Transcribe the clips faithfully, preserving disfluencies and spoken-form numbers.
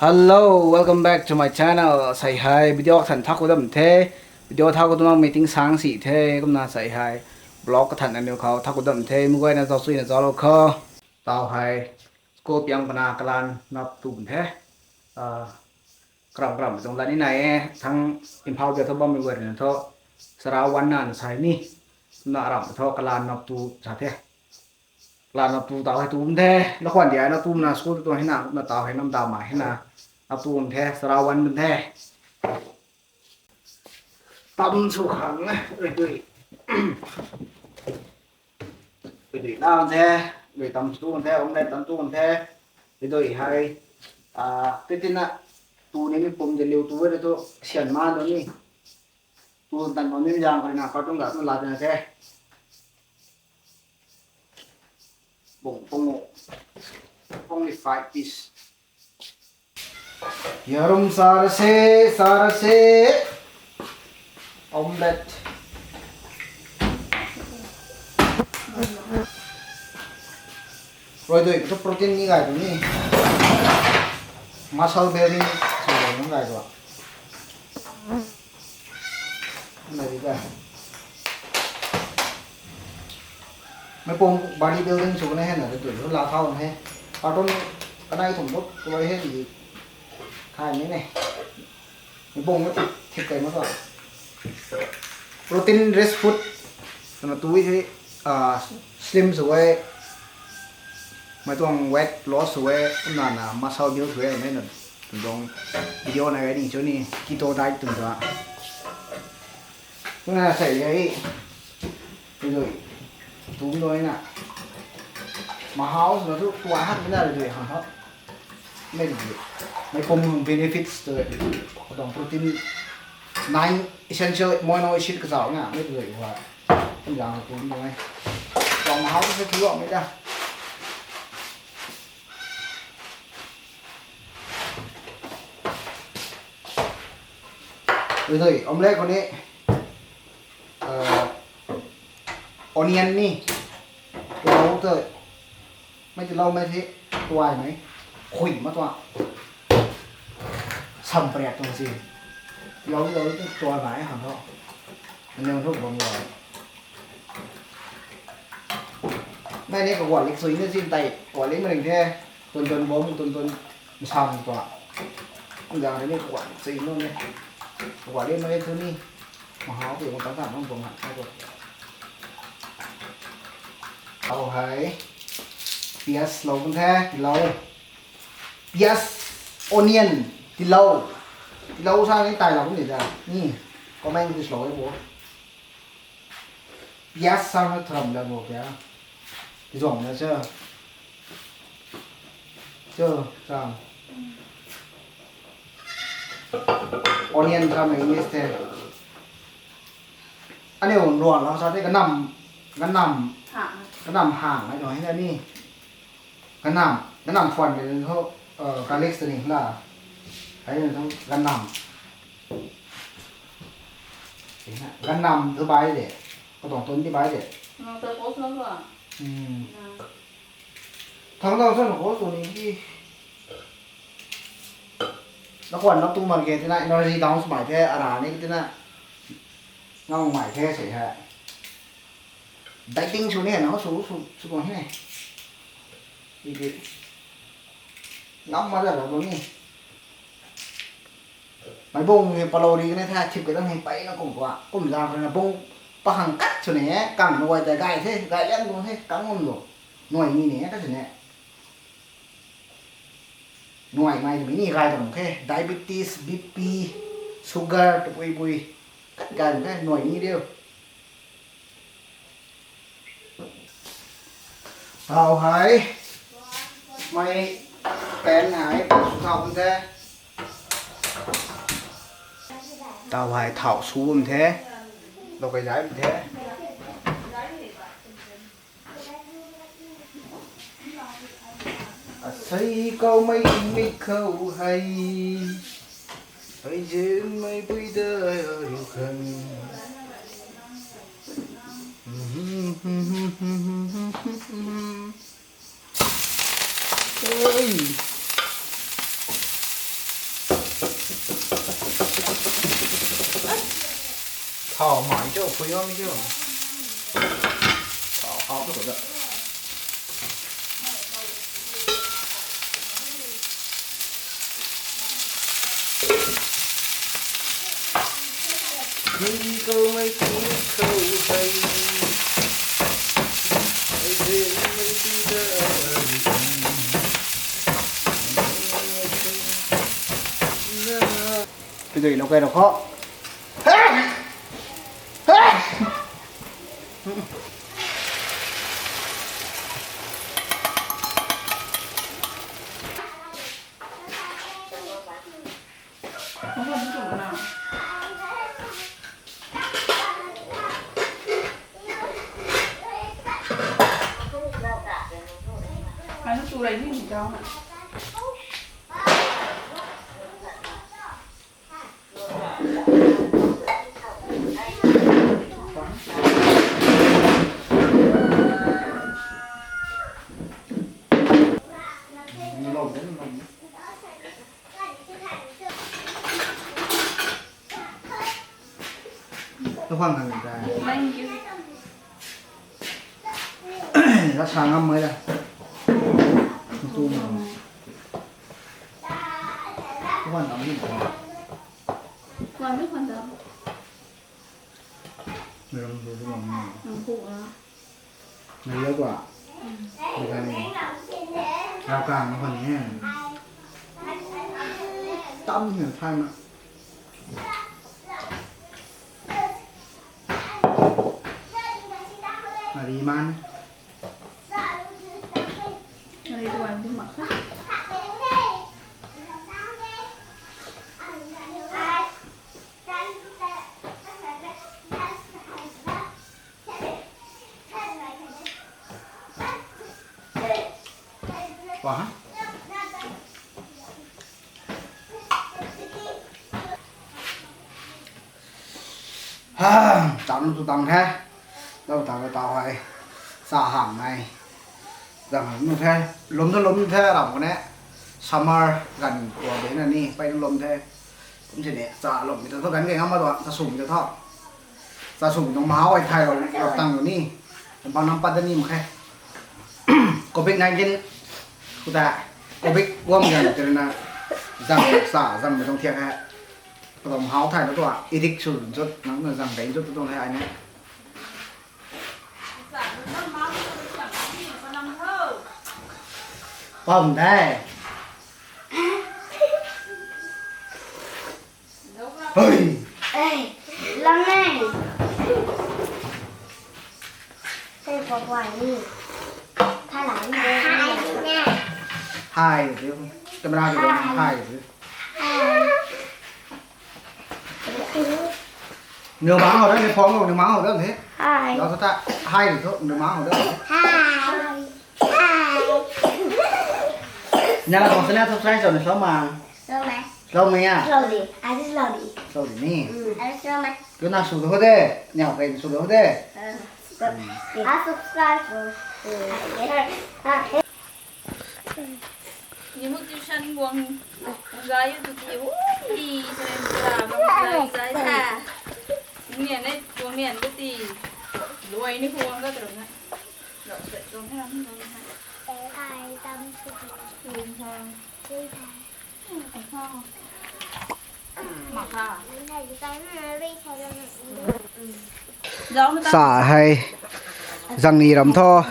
Hello, welcome back to my channel. Sei hei video kathan thak khou dam the. Video thak khou dam meeting sang si the. Kumna sei hei vlog kathan aniu khou thak khou dam the. Muguayna zauc suina zauclou kho. Tau hei school piang pana kalan nap tu bun the. Ah, karam karam zong lat ni nai e. Thang Imphal bia thu bammei guay na thu sara wan na na sai ni. Na aram thu kalan nap tu sa the. Kalan nap tu tau hei tu bun the. Na khwan dia na tu na school tu hei na, na tau hei nam da mai hei na. Nap tu bun the, sara wan bun the. Tam sw khang e, ui dui. Ui dui tam the, ui dui tam tu the, omelette tam tu the. Ui dui hei, ah, tei tina, tu ni mi pum de liu tu e tu, sian ma tu ni. Tu tan ma mi zang kari na, carton ga tu la tina the. Bung, bung, only five piece. Yarum sara se, sara se. Omelette. Rui dui, tu protein ni gay tu ni. Muscle building, sa gay nung gay tu. Nai di ka. Mei pum body building sw na he na, tu tu la thau he. Carton kanei thum tu, tu he di. Khai ni ne. Mei pum na thip kai ma ta. Protein rich food. Kana tu he, ah, slim sw e. Mei tuang weight loss sw e. Kumna na muscle build sw e. Mei na tuang video na gay ni chu ni. Keto diet tuang ta. Kumna sei hei. Ui dui. Tum dui na. Mahau swna thu tuai hak na ui dui hang hak. Mei dui. Mei pum hang benefits tu. Khou tuang protein nine essential amino acid kazauh na. Mei dui hua. Kum zang tum dui. Tuang mahau tu se thu mei da. Ui dui, omelette khou ni, ah, onion ni, tilou tu, mei tilou mei the, tuaymei, khui ma tuang, sam pariat tuang si, tilou tilou tu tuaymei hang tho, onion thu bam lou. Nai ni kaguat lik sui na sin tei, kaguat lik maring the, tun tun bam, tun tun nsam tuang. Kum zang ni kaguat lik sui nu ni, kaguat lik maring thu ni. Mahau tei kum tan tan nung bam hak khai tu. Tau hei, pias lou bun the, tilou. Pias, onion, tilou. Tilou sa ni tai lou bun ni da. Ni, comment ni slow e bo. Pias sa na tharam da bo kya. Tizuang na cha. Cha, cha. Onion sa na English the. Aniu ruan lou sa the kanam, kanam, kanam hang ai tuang hei na ni. Kanam, kanam phuan mei thu, uh, garlic ta ni la. Hei thu kanam. Kanam thu bai de. Katuang tun ti bai de. Thang dang sa na ko tu ni ki. Na khwan na tu market tina energy down swmei the, ara ni tina ngam mai the sei he. Dieting sw ni na sw, sw, sw tuang he. Ibi. Ngam ma da la tuang ni. Mei bung hei palou ri kanei the, thip kai dang hei peyna kum tua. Kum zang rui na bung pahang kat sw ni e, kang nuai tei gay the, gay liang tuang the, kang ngam lu. Nuai ni ni e, kat sw ni. Nuai mai twmei ni gay tuang the, diabetes, B P, sugar, tapui pui. Kat gay tuang the, nuai ni riu. Tau hei, mei pan hei, sw thau bam the. Tau hei thau sw bam the. Lou kai zai bam the. Asei kaumei mi khou hei. Ai zinmei pui da ariu khan. Oi. Hau mai cho, pui ngam cho. Hau, hau cho da. Tingkou mei tingkou hei. Ei de mei tingkou. Pidui lo kai ro kho. Thank you. Lat sa ngam mai da. Tu ma. Khwan dam ni. Khwan dam, khwan dam. Meram tu tu ngam ni. Ngam ku a. Nai lo kwa. Bika ni. Rau kang na khwan ni. Tam ni thai ma. Mari man. Mari tuan tu mak kha. Wah. Ha, tang tu tang the. Tau tang tau hai. Sa hang nai. Tang nu the. Lum tu lum the ram ko ne. Summer gan ko de na ni, pai lum the. Kum si ne, cha lum mi ta tho gan ke ngam ma do, cha sum mi ta tho. Cha sum mi tong ma hau ai thai lo, lo tang lo ni. Bang nam pat da ni ma khe. Covid nineteen, kuta, Covid guam gan tirna, zang sa, zang mi tong thiak hai. Padom hau thai na tua, idik su zut, nang na zang dai zut tu tong hai ai ne. Pam dai. Hei. Ei, lang nei. Sei pok wai ni. Tha lai ni. Hai ni. Hai, camera ki hai. Hai. Neu mang hou da, neu phone hou, neu mang hou da the. Hai. Lo ta hai thu, neu mang hou da. Hai. Hai. Nang la kong sana subscribe cho ni so ma. Slow mai. Slow mai ya. Slowly. I just slowly. Slowly ni. Mm. I just slow mai. Tu na su do de. Niao kai su do de. Uh, I subscribe for. Mm. Ni mu tuition guang zai tu ti, ui, sen kura bang zai zai ta. Nian ne, guang nian tu ti. Luai ni guang ga tu na. Lo se guang ha, guang ha. Ai tam tu. Guang ha. Guang ha. Mak ha. Sa hei zang ni ram tho.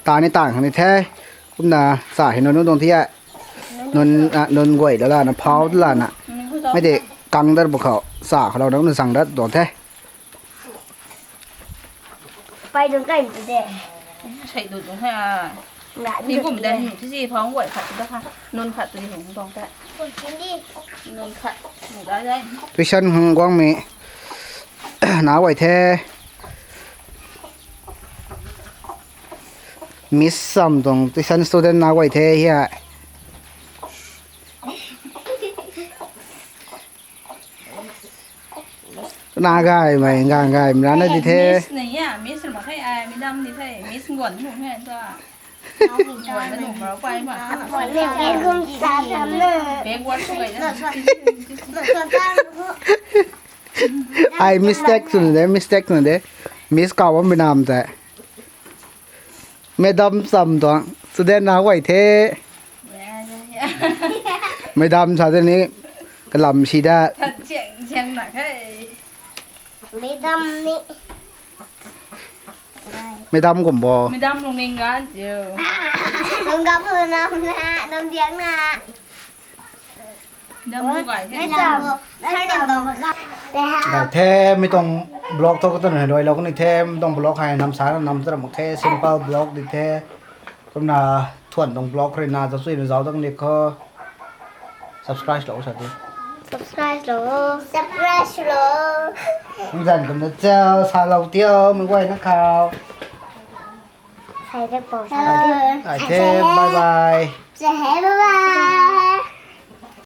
Ta ni tang ni the. Kumna sa hei nunc nunc dong thi a. Nunc, ah, nunc guay la lana, phau lana. Mei de kang dar bu khou, sa khou lou nunc zang dat dong the. Pai dong kai de. Sei du dong the a. Ni kum de, ni si phau guay khat da kha. Nunc khat tu ni hung dong the. Nunc khat. Nunc dai dai. Tuition hung guang mi. Na guay the. Miss Sam tuang tuition student na guay the hia. Na gay mei, gang gay mei na di the. Miss ni ya, Miss ma khai ai, Madam di the, Miss Nguan mu hai ta. Nguan ma nu ma pai ma. Backward sw gay na. Ai mistake sw na de, mistake sw na de. Miss kaw bammei nam tei. Madam cham tuang student na guay the. Madam sa de ni kalam si da. Chiang chiang na khe. Madam ni. Madam kum bo. Madam lungning gan jiu. Lungning gan na, nam diang na. Madam lu gay the. Madam. Madam. Gay the, mi tuang vlog thu katuang hei rui lou kani the, mi tuang vlog hei nam sa nam tram mak the, simple vlog di the. Kumna thuan tuang vlog rui na zau sui na zau tuang ni kho. Subscribe lou sa di. Subscribe lou. Subscribe lou. Zan kumna chau sa lou tio, mi guay na khou. Sai de po. Ai the, bye bye. Say hey, bye bye.